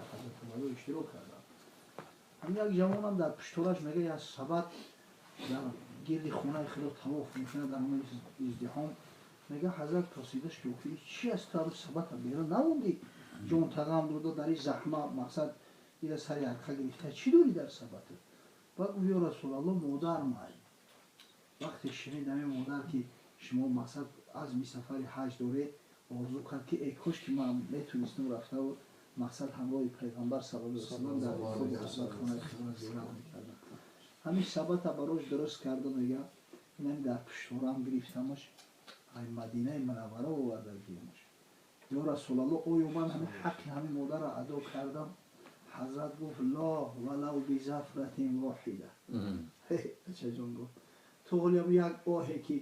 Дар ҳаҷҷатулвадоъ иштирок карданд. Ҳамин як ҷавонам дар пуштолаш, мега, як сабат дар гирди хонаи Худо тавоф мекунад дар ҳамон издиҳом. Мега, ҳазрат пурсидаш, ки охи, чи аст, ту ҳамин сабата берун намондӣ, ҷон тағам дода дар ин заҳма, мақсад ира сари арқа гирифта, чӣ дорӣ дар сабатат? Баъд гуфт: «Ё Расулалло, модар май». Вақте шунид ҳамин модар, ки шумо, мақсад, азми сафари ҳаҷ доред, орзу кард, ки эй кош ки ман метонистам рафтаву, мақсад, ҳамроҳи Пайғамбар саллаллоҳу алайҳи васаллам дар худи ҳазрат хонаи Худо зиёрат мекардам. Ҳамин сабата барош дуруст карда, мега, инами дар пуштворам гирифтамаш, ай Мадинаи Мунаввара оварда гиемаш. Ё Расулалло, оё ман ҳамин ҳаққи ҳамин модарро адо кардам? Ҳазрат гуфт: «Ла валав бизафратин воҳида». Ачаҷон, гуфт, ту ҳолиам як оҳе, ки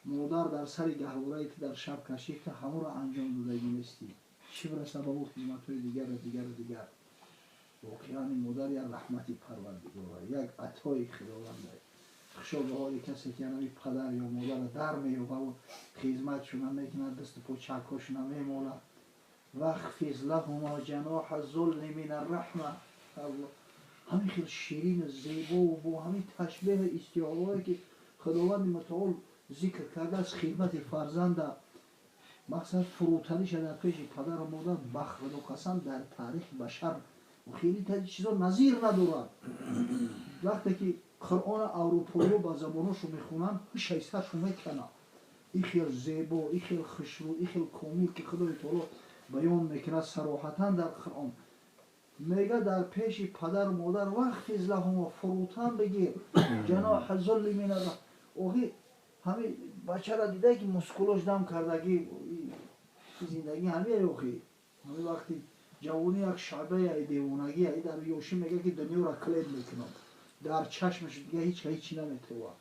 модар дар сари гаҳворае ки дар шаб кашид, ту ҳамонро анҷом додагӣ нестӣ, чӣ бираса ба ӯ хизматҳои дигару дигару дигар. Воқеан, ин модар як раҳмати Парвардигора, як атои Худованда. Хушо ба ҳоли касе, ки ҳамин падар ё модарро дар меёбаву хизматшона мекунад, дасту по чакҳошона мемолад. Вахфиз лаҳума ҷаноҳа зулли мин арраҳма. Ҳамин хел ширину зебову бо ҳамин ташбеҳу истиорое, ки Худованди Мутаол зикр кардааст хидмати фарзанда, мақсад, фурӯтаниша дар пеши падару модар, ба Худо қасам, дар таърихи башар хеле чизо назир надорад. Вақте ки Қуръона аврупоиҳо ба забоношо мехонанд, ҳушай саршо меканад. Ин хел зебо, ин хел хушрӯ, ин хел комил, ки Худои Таоло баён мекунад сароҳатан дар Қуръон, мега, дар пеши падару модар вахфиз лаҳума, фурӯтан бигир, ҷаноҳа зулли мин. Охи, ҳамин бачара дида, ки мускулош дам кардагӣ, зиндагӣ ҳамин. Охи, ҳамин вақти ҷавонӣ як шабеи девонагӣ, дар ёшӣ мега, ки дунёро клеб мекунам, дар чашмаш дига ҳеч ҳечи наметова.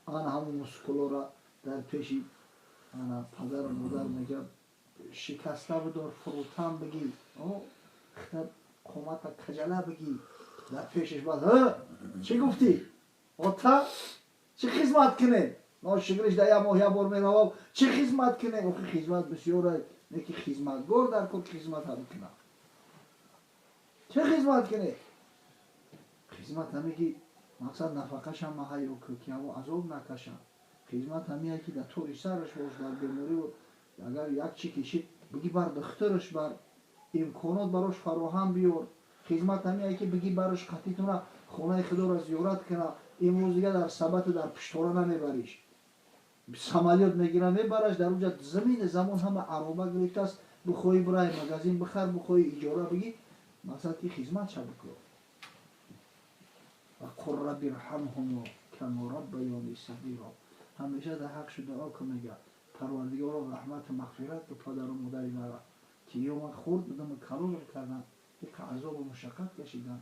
Ана ҳамун мускулора дар пеши ана падару модар, мега, шикаста бидор, фурӯтан бигир, қомата каҷала бигир дар пешаш. Баъд чӣ гуфтӣ, ота? Чӣ хизмат кунем? Ношукриш дар як моҳ як бор меравам. Чӣ хизмат кунем? Охи, хизмат бисёр, не ки хизматгор дар кор хизмат ҳам кунам. Чӣ хизмат кунем? Хизмат ҳаме, ки, мақсад, нафақашам маҳайё ку, ки ҳамо азоб накашам. Хизмат ҳамие, ки дар тори сараш бош, дар беморӣ агар як чӣ кишид, биги бар духтураш бар, имконот барош фароҳам биёр. Хизмат ҳамие, ки биги барош қатитуна хонаи Худоро зиёрат куна. Имрӯз дига дар сабату дар пуштора намебариш, самолёт мегира, мебараш. Дар уҷа замини замон ҳама ароба гирифтааст. Бихоҳӣ, бирай магазин бихар, бихоҳӣ, иҷора бигӣ. Мақсад, ки хизмат ша бикун. Ва қур рабби ирҳамҳумо кама раббаёни сағиро. Ҳамеша дар ҳақшу дуо кун, мега, Парвардигоро, раҳмату мағфират ку падару модари мара, ки ё ман хурд будам, калон кардам, ика азобу мушаққат кашидам.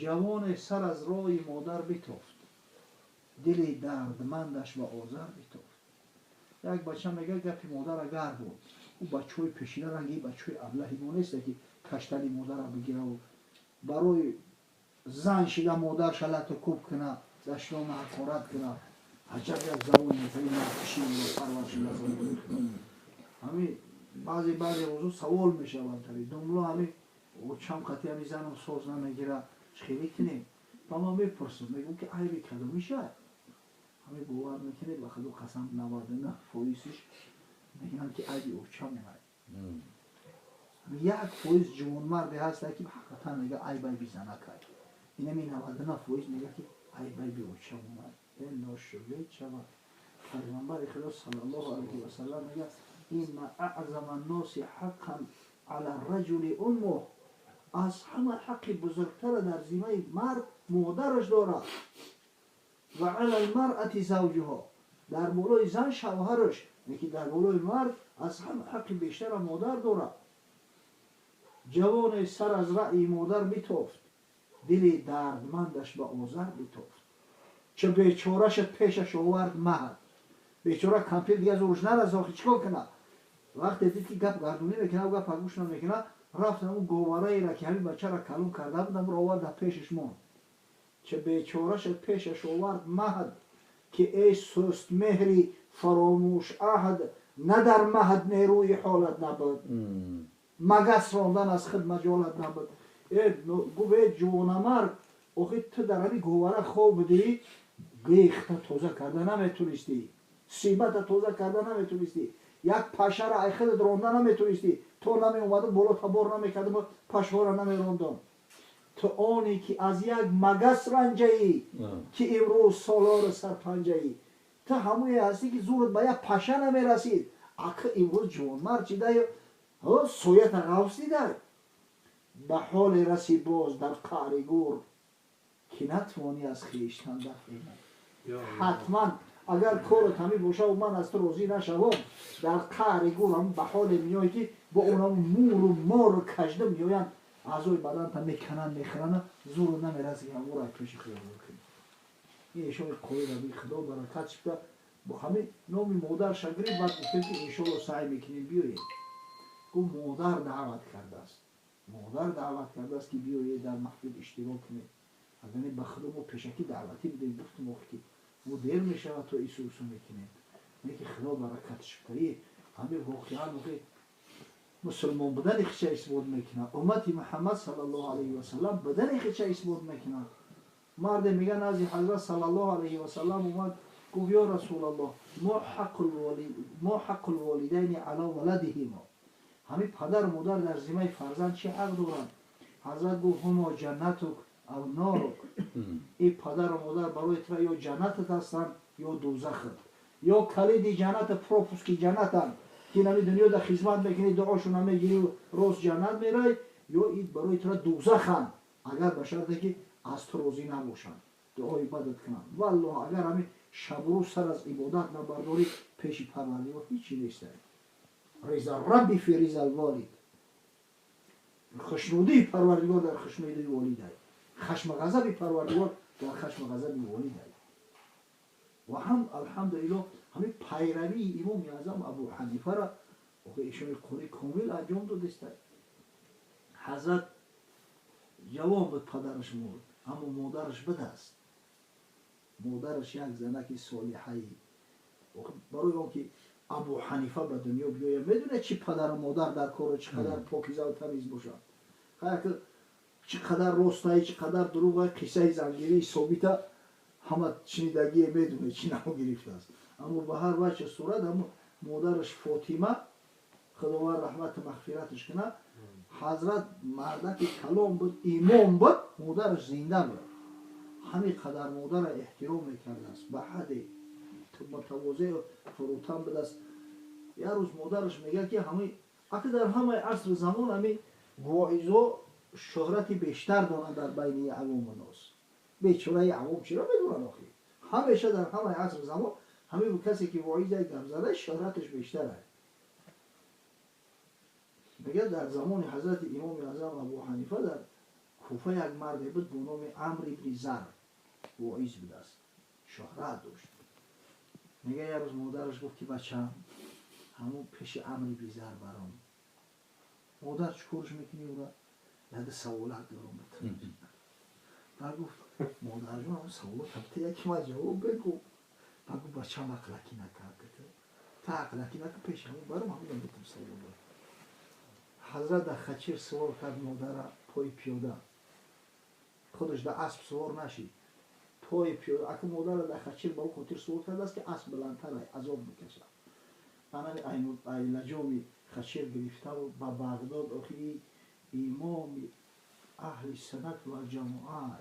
Ҷавоне сар аз роҳи модар битофт, дили дардмандаш ба озар битофт. Як бача, мега, гапи модара гардон. Ӯ бачаҳои пешина ранги бачаҳои аблаҳи мо несте, ки каштани модара бигираву барои зан шида модарша лату кӯб куна, даштома ҳақорат куна. Аҷаб як замони маркиши парваршида. Ҳамин баъзе баъзе рӯзо савол мешаванд тари думло, ҳамин очам қати ҳами занам соз намегира, чӣ хеле кунем? Ба ман мепурсам, мегӯм, ки айби кадомиша? Ҳамин бовар мекунед, ба Худо қасам, 99 фоизиш мегӯянд, ки айби очамонай. 1% ҷавонмарде ҳаста, ки ҳақиқатан мега, айб айби занакай. Инами 99% мега, ки айб айби очамонай. Э, ношугред шавад. Пайғамбари Худо саллаллоҳу алайҳи васаллам мега: «Инна аъзама нноси ҳаққан ала раҷули уммуҳ». Аз ҳама ҳаққи бузургтара дар зиммаи мард модараш дорад. Ва ала лмаръати завҷуҳо, дар болои зан шавҳараш. Лекин дар болои мард аз ҳама ҳаққи бештара модар дорад. Ҷавоне сар аз раъи модар битофт, дили дардмандаш ба озар битофт. Чо бечораша пешаш овард маҳд, бечора кампир дига зӯрш нараса. Охи, чӣ кор кунад? Вақте дид, ки гап гардонӣ мекунад, гап гӯш намекунад, рафт, ҳамун говараеро, ки ҳамин бачаро калон карда буд, амро овард, дар пешаш монд. Ча бечораша пешаш овард маҳд, ки эй сустмеҳри фаромӯш аҳд, на дар маҳд нерӯи ҳолат набуд. Магас рондан аз худ маҷолат набуд. Гуфт: э ҷавонамард, охи ту дар ҳами говара хоб будӣ, гехта тоза карда наметонистӣ, симата тоза карда наметонистӣ, як пашара ай худат ронда наметонистӣ, то намеомадам боло табор намекардам, пашҳоро намерондам. Ту оне ки аз як магас ранҷаӣ, ки имрӯз солори сарпанҷаӣ. Ту ҳамое ҳастӣ, ки зурат ба як паша намерасид, ака имрӯз ҷавонмард чидаю соята ғафс дидай. Ба ҳоле раси боз дар қаъри гур, ки натвонӣ аз хештан дафъ. Ҳатман агар корот ҳамин бошаву ман аз ту розӣ нашавам, дар қаъри гур ҳам ба ҳоле меоӣ, ки бо онам муру мору кажда меоянд, аъзои баданта мекананд, мехӯранд, зуру намераси ки ҳаморо пеши худо кунӣ. Ин эшони қоил, Худо баракат шуда, бо ҳамин номи модарша гирифт. Баъд гуфтем, ки иншолло саъй мекунем, биёем. Гуфт, модар даъват кардааст, модар даъват кардааст, ки биёед, дар маҳфил иштирок кунед. Агар не, ба худо мо пешакӣ даъватӣ будем, гуфтум, охи ки мо дер мешавад, то ису усу мекунем. Не ки Худо баракат шудаи ҳамин воқеан охи мусулмон будани хича исбот мекунад, уммати Муҳаммад саллаллоҳу алайҳи васаллам будани хича исбот мекунад. Марде, мега, назди ҳазрат саллаллоҳу алайҳи васаллам омад, гуфт: ё Расулаллоҳ, ما حق الوالدين على ولدهما. Ҳамин падару модар дар зиммаи фарзанд чӣ ҳақ доранд? Ҳазрат гуфт: هما جنتك أو نارك. Ин падару модар барои тура ё ҷаннатат ҳастанд, ё дӯзахат, ё калиди ҷанната, пропуски ҷаннатанд, ки нами дунёда хизмат мекунӣ, дуошона мегирӣ, рост ҷаннат мерай, ё ин барои тура дӯзаханд, агар ба шарте ки аз ту розӣ набошанд, дуои бадат кунанд. Валлоҳ, агар ҳамин шабрӯз сар аз ибодат набардорӣ, пеши Парвардигор ҳичи неста. رضا الرب في رضا الوالد. Хушнудии Парвардигор дар хушнудии волидай, хашма ғазаби Парвардигор дар хашма ғазаби волидай. Ва ҳам, алҳамдулиллоҳ, ҳамин пайравии Имоми Аъзам Абу Ҳанифара ишони қори комил анҷом додистай. Ҳазрат ҷавон буд, падараш мурд, аммо модараш будааст. Модараш як занаки солиҳаи. Барои он ки Абу Ҳанифа ба дунё биёяд, медонед, чӣ падару модар дар кору чӣ қадар покизаву тамиз бошанд, чӣ қадар ростае, чӣ қадар дурӯға. Қиссаи зангирии собита ҳама шунидагие, медонед, чӣ намо гирифтааст. Аммо ба ҳар вачҳи сурат, ҳамо модараш Фотима, Худованд раҳмату мағфираташ кунад, ҳазрат мардаки калом буд, имом буд, модараш зинда буд. Ҳамин қадар модара эҳтиром мекардааст, ба ҳадде мутавозеъ, фурӯтан будааст. Як рӯз модараш мегӯяд, ки ҳамин ака дар ҳамаи асру замон ҳамин воизо шӯҳрати бештар доранд дар байни авому нос. Бечораи авом чиро медонанд охи? Ҳамеша дар ҳамаи асру замон ҳамин касе ки воиза гап зада, шӯҳраташ бештар аст. Мегӯяд, дар замони ҳазрати Имоми Аъзам Абу Ҳанифа дар Куфа як марде буд бо номи Амр ибни Зар, воиз будааст, шӯҳрат дошт. Мега, як рӯз модараш гуфт, ки бачам, ҳамун пеши Амр ибни Зар баром. Модар, чӣ корш мекунӣ ура? Яде саволак дорам. Ба гуфт: модарҷон, ҳамун саволот ҳабта яки ма ҷавоб бегу. Ба гуфт: бачам, ақлакӣ накард, та ақлакӣ накард, пеши ҳамун баром, ҳамун битам савол. Ҳазрат дар хачир сувор кард модара, пои пиёда, худаш дар асп сувор нашид, пои пиёда. Ака модара дар хачир ба ӯ хотир сувор кардааст, ки асп баландтар, азоб мекашад. Анами айлаҷоми хачир гирифтаву ба Бағдод. Охири имоми аҳли суннат ва ҷамоа,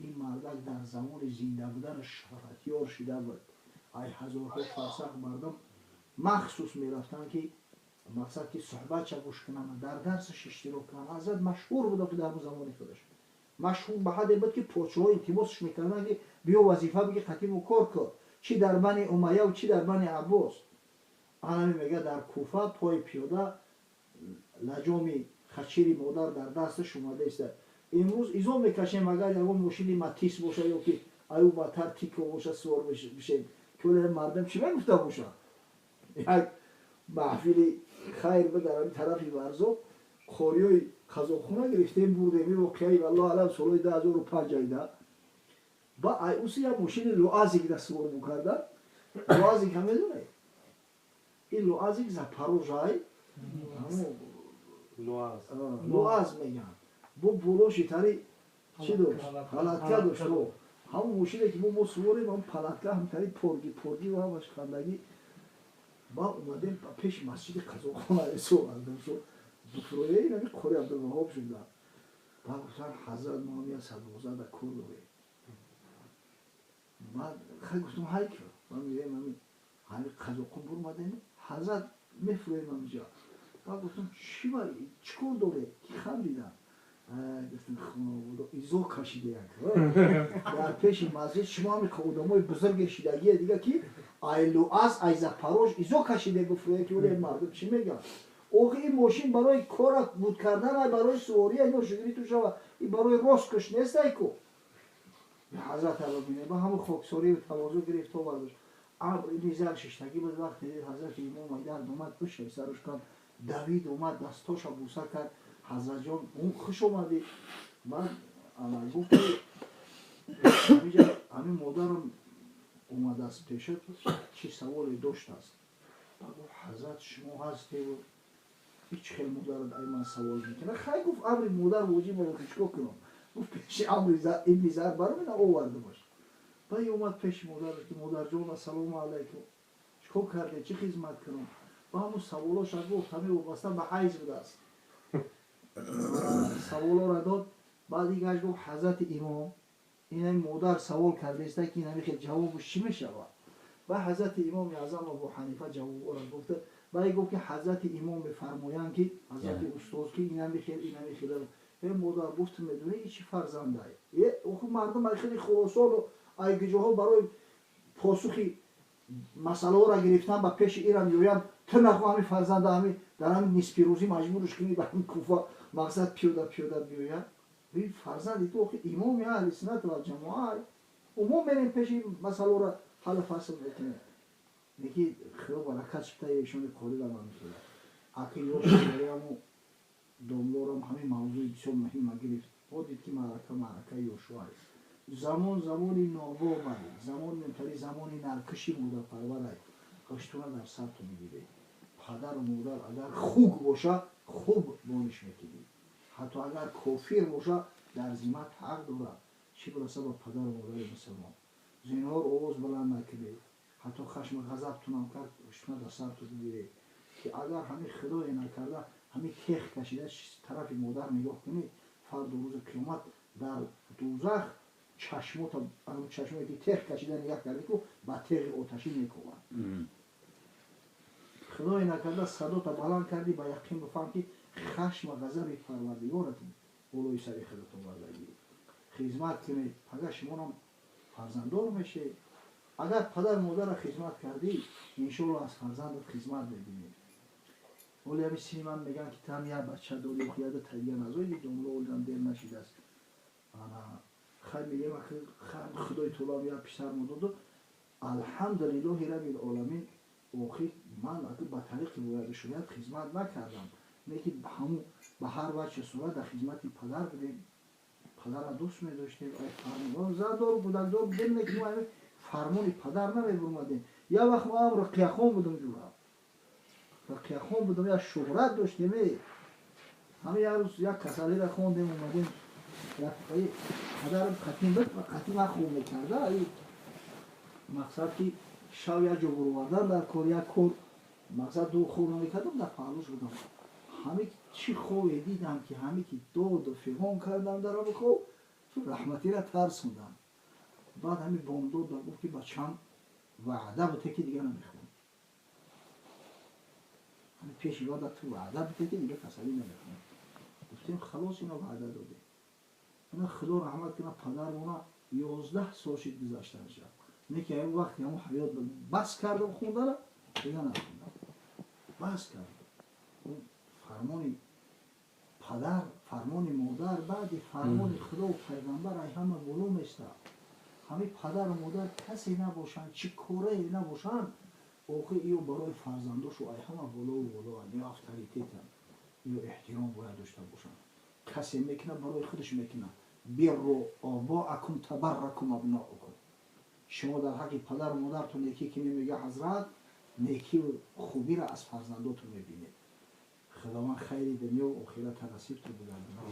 ин мардак дар замони зинда буданаш шӯҳратёр шида буд. Ай ҳазорҳо фарсах мардум махсус мерафтанд, ки мақсад ки суҳбатша гӯш кунанд, дар дарсаш иштирок кунанд. Ҳазрат машҳур буда, ки дар замони худаш машҳур ба ҳадде буд, ки подшоҳо илтимосш мекарданд, ки биё, вазифа биги, қатиму кор кун, чӣ дар Бани Умайяву чӣ дар Бани Аббос. Анами мега, дар Куфа пои пиёда, лаҷоми хачири модар дар дасташ омада иста. Имрӯз изо мекашем, агар ягон мошини Матис боша ё ки аю батар Тико боша, сувор бишем, ки оле мардам чӣ мегуфта бошад? Як маҳфили хайр ба дар ҳамин тарафи Варзоб қориёи қазоқхона гирифтем, бурдем. Ин воқеаи, валлоҳ алам, солҳои 2005 айда. Ба айуси як мошини Луазик да сувор мекарда. Луазик ҳам медонед, ин Луазик Запорожай. ЛуАЗ мегӯянд. Бо болоши тари чӣ дошт? Палатка дошт. Ҳамон мошине ки мо суворем, ҳамон палатка ҳамтари порги порги ва ҳамаш хандагӣ. Ба омадем ба пеши масҷиди Қазоқхона, дуфроя инами Қори Абдулваҳоб шуда. Ба гуфтан: «Ҳазрат, мо ҳам як 112 да кор дорем». Баъд хай гуфтам: «Ҳай ки ман мегӯям, ҳами Қазоқон бурмадем, ҳазрат, мефурӯем ҳамиҷа». Баъд гуфтам: «Чӣ чӣ кор доре?» Ки хандидам. Гуфтам: «Изо кашида як дар пеши масҷид, шумо ҳами одамои бузурге шидагие дига, ки ай ЛуАЗ, ай Запорож изо кашиде». Гуфт, ки оле мардум чӣ мегӯянд? Охи, ин мошин барои кора буд кардан, ай барои сувория, ино шугри ту шава, ин барои роскошь нест. Ай ку ҳазрат бибине, ба ҳамун хоксорию тавозӯ гирифт, овардаш. Амр ибни Зар шиштагӣ буд. Вақте дид ҳазрати имом Айдар омад, пушай саруш кард, давид, омад, дастоша буса кард: «Ҳазратҷон, хуш омадӣ». Баъд ана гуфт, ҳамин модарам омадааст пешат, чӣ саволе доштааст. Баъд гуфт: «Ҳазрат, шумо ҳастеву ҳеҷ хел модарат ай ман савол мекунад». Хай, гуфт, амри модар воҷиб, чӣ кор кунам? Гуфт: «Пеши Амри ибни Зар баром, ина овардамаш». Баъд омад пеши модараш, ки: «Модарҷон, ассалому алайкум, чӣ кор карде, чӣ хизмат кунам?» Ба ҳамун саволоша гуфт, ҳамин вобаста ба ҳайз будааст, саволоро дод. Баъд дигаш гуфт: «Ҳазрати имом, ина модар савол кардаиста, ки инами хел ҷавобаш чӣ мешавад?» Ба ҳазрати имоми аъзам Абу Ҳанифа ҷавобора гуфта. Баъд гуфт, ки ҳазрати имом мефармоянд, ки ҳазрати устоз, ки инами хел, инами хел. Э, модар, гуфт, медонӣ, чӣ фарзандае? Охи, мардум ай хеле Хуросону ай гиҷоҳо барои посухи масъалаҳоро гирифтан ба пеши ира меоянд. Ту нахо ҳами фарзанда ҳами дар ҳами нисфирӯзӣ маҷбурш кунӣ, ба ҳами Куфа мақсад пиёда пиёда биёяд. Фарзанди ту охи имоми аҳли суннат вал ҷамоа. Умум мерем пеши масъалаҳоро ҳаллу фасл мекунем. Неки худо баракат шута, ишони қорира ман мехӯрад. Аки ёшаму домлорам ҳамин мавзӯи бисёр муҳима гирифт. О, дид, ки маърака маъракаи ёшуа. Замон замони нобобай, замон мемтари замони наркиши модарпарварай. Гаштуна дар сарту мегиред. Падару модар агар хук боша, хуб дониш мекунӣ, ҳатто агар кофир боша, дар зимат ҳақ дорад. Чӣ бираса ба падару модари мусулмон. Зинҳор овоз баланд накунед, ҳатто хашми ғазабтунам кард, гаштуна дар сарту бигиред, ки агар ҳамин худое накарда ҳамин тех кашида тарафи модар нигоҳ кунӣ, фарду рӯзи қиёмат дар дузах чашмота, чашмое ки тех кашида нигаҳ кардӣ ку, ба теғи оташӣ мекобад. Худое накарда садота баланд кардӣ, ба яқин бифаҳм, ки хашма ғазаби Парвардигорат болои сари худат овардагӣ. Хизмат кунед, пага шумонам фарзанддор мешед. Агар падар модарро хизмат кардӣ, иншоалло аз фарзандат хизмат мебинӣ. Оли ҳами сини ман мегӯянд, ки тан як бача дорӣ, охи яда тарбия назоиди. Домло олиам дер нашидааст. Ана хай мегӯем, Худои таолам як писар мо доду, алҳамдулиллоҳи раббил оламин. Охир ман агар ба тариқи бояду шояд хизмат накардам, лекин ҳамун ба ҳар вачҳи сурат дар хизмати падар будем, падарро дӯст медоштем. Зандору кӯдакдор будем, лекин мо фармони падар намебурмадем. Як вақт мо ҳам руқияхон будем, ҷура руқияхон будем, як шӯҳрат доштем. Ҳама як рӯз як касалиро хондем, омадем, падарам қатин буд ва қатин ман хоб мекарда. Мақсад ки шав як ҷо буровардан дар кор, як кор мақсад ду хоб намекардам, дар паҳлӯш будам. Ҳаме чӣ хобе дидам, ки ҳаме ки доду фиғон кардам дар ҳами хоб, раҳматира тарсондам. Баъд ҳами бомдод гуфт, ки бачам, ваъда буте, ки дига намехонӣ. Ҳами пеши вада ту ваъда буте, ки дига касалӣ намехонӣ. Гуфтем: «Халос, ино ваъда додем». Ина Худо раҳмат кунад падармона, 11 сол шид гузаштанша. Не ки ҳамин вақти ҳамон ҳаёт бас кардам хондана, дига нахондам, бас кардам. Фармони падар, фармони модар баъди фармони Худову пайғамбар ай ҳама боло места. Ҳамин падару модар касе набошанд, чӣ корае набошанд, охир иё барои фарзандошу ай ҳама болову болоанд, ё авторитетанд, ё эҳтиром бояд дошта бошанд. Касе мекунад, барои худаш мекунад. Бирру обоакум табарракум абноукум. Шумо дар ҳаққи падару модартон некӣ ки мегӯя ҳазрат, некиву хубиро аз фарзандотон мебинед. Худованд хайри дунё ва охират насибтон бигардонад.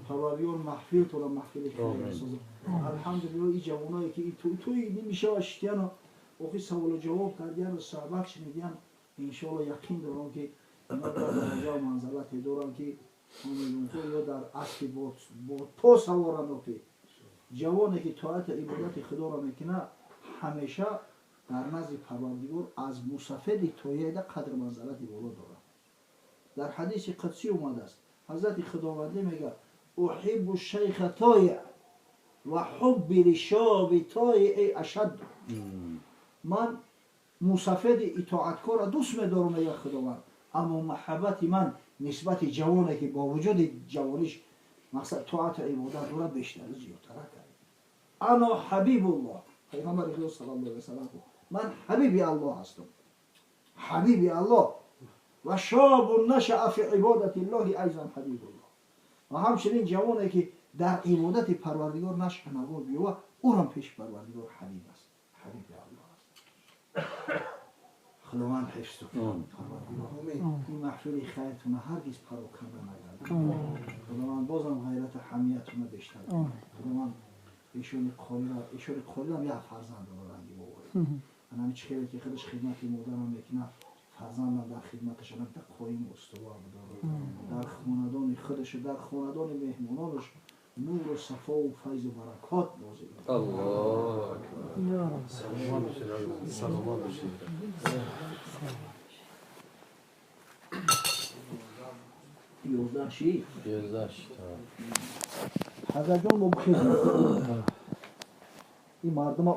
Парвардигор маҳфилтонро маҳфили хайр созад. Алҳамдулиллоҳ, ин ҷавоное ки туи нимишава шитяну охи саволу ҷавоб кардияну суҳбат шунидиян, иншоалло яқин дорам, ки ино дар дараҷа ва манзалате доранд, ки ё дар аспи бодпо саворанд. Охи ҷавоне ки тоату ибодати худоро мекунад, ҳамеша дар назди Парвардигор аз мусафеди тоеда қадр манзалати боло дорад. Дар ҳадиси қудсӣ омадааст, ҳазрати Худовандӣ мегӯяд: أحب الشيخ الطائع وحبي للشاب الطائع أشد. Ман мусафеди итоаткорро дӯст медорам, мегӯяд Худованд, аммо маҳаббати ман нисбати ҷавоне, ки бо вуҷуди ҷавониш мақсад тоату ибодат дорад, бештару зиёдтара кард. أنا حبيب الله. Пайғамбари Худо صلى الله عليه وسلم гуфт: ман ҳабиби Аллоҳ ҳастам, ҳабиби Аллоҳ. وشاب نشأ في عبادة الله أيضا حبيب الله. Ва ҳамчунин ҷавоне, ки дар ибодати Парвардигор нашъа наво биёва, ӯрам пеши Парвардигор ҳабиб аст, ҳабиби Аллоҳ аст. Худованд ҳифзту Парвардигор ин маҳфили хайртуна ҳаргиз пароканда нагардад. Худованд бозам ғайрату ҳамиятуна бештар. Худованд эшони қорира, эшони қорирам як фарзанд дора, ранги бобои анами чӣ хеле ки худаш хидмати модарам мекунад, фарзандам дар хидматаш анамта қоиму устувор бидорад. Дар хонадони худашу дар хонадони меҳмононаш нуру сафову файзу баракот нозил. Аллоҳу акбар. Саломат бошед, саломат бошед. 11 ши. 11 ши. Ҳазратҷон, бо бихезед, ин мардума.